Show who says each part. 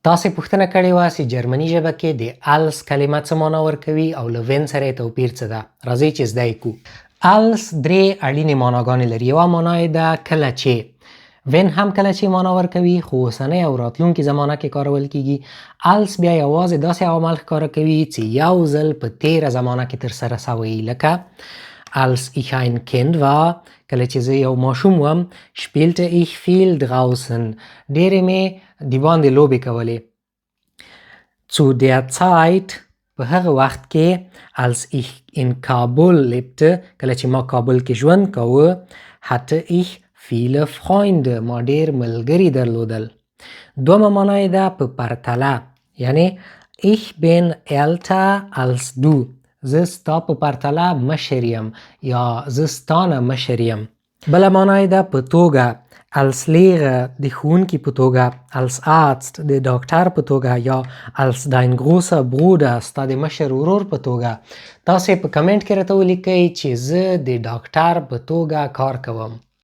Speaker 1: تاسې پوښتنه کړې وه چې جرمني ژبه کې د als کلمه څه معنا ورکوي او له wenn سره یې توپیر څه ده. راځئ چې زده یې کړو. Als درې اړینې معناګانې لري. یوه معنا یې ده کله چې. Wenn هم کله چې معنا ورکوي، خو اوسنۍ او راتلونکي زمانه کې کارول کیږي. Als بیا یوازې داسې عوامل ښکاره کوي چې یو ځل په تیره زمانه کې ترسره سوی، لکه als ich ein Kind war، کله چې زه یو ماشوم وم، spielte ich viel draußen، ډېرې مې د باندې لوبې کولې. Zu der Zeit، په هغه وخت کې، als ich in Kabul lebte، کله چې ما کابل کې ژوند کاوه، hatte ich viele Freunde، ما ډېر ملګري درلودل. دومه معنا یې ده په پرتله، یعنی ich bin älter als du، زه ستا په پرتله مشر یم یا زه ستا نه مشر یم. بله معنا یې ده په توګه، als Lehrer، د ښوونکي په توګه، als Arzt، د ډاکټر په توګه، یا als dein großer Bruder، ستا د مشر ورور په توګه. تاسې په کمنټ کې راته ولیکئ چې زه د ډاکټر په توګه کار کوم.